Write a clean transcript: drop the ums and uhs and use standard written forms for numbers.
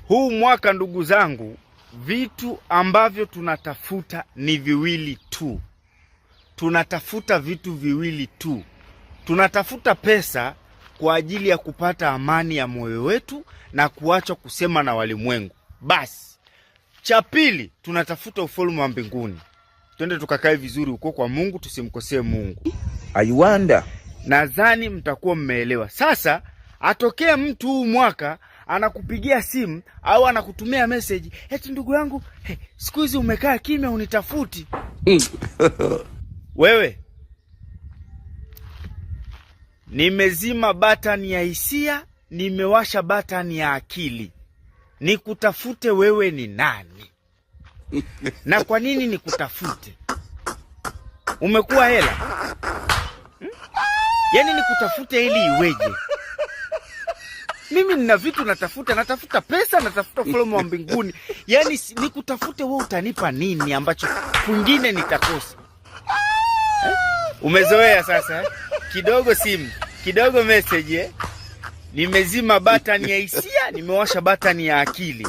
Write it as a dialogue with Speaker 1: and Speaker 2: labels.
Speaker 1: Huu mwaka ndugu zangu, vitu ambavyo tunatafuta ni viwili tu. Tunatafuta vitu viwili tu. Tunatafuta pesa kwa ajili ya kupata amani ya moyo wetu na kuacha kusema na walimwengu. Basi cha pili, tunatafuta ufalme wa mbinguni. Twende tukakae vizuri huko kwa Mungu, tusimkosee Mungu.
Speaker 2: I wonder.
Speaker 1: Nadhani mtakuwa mmeelewa. Sasa atokee mtu huu mwaka anakupigia simu au anakutumia message eti ndugu yangu, hey, siku hizi umekaa kimya, hunitafuti. Wewe, nimezima batani ya hisia, nimewasha batani ya akili. Nikutafute wewe ni nani? Na kwa nini nikutafute? Umekuwa hela? Yaani nikutafute ili iweje? Mimi nina vitu natafuta, natafuta pesa, natafuta ufalme wa mbinguni. Yaani nikutafute wewe utanipa nini ambacho kwingine nitakosa? Eh? Umezoea sasa, eh? Kidogo simu, kidogo message, eh? Nimezima batani ya hisia, nimewasha batani ya akili.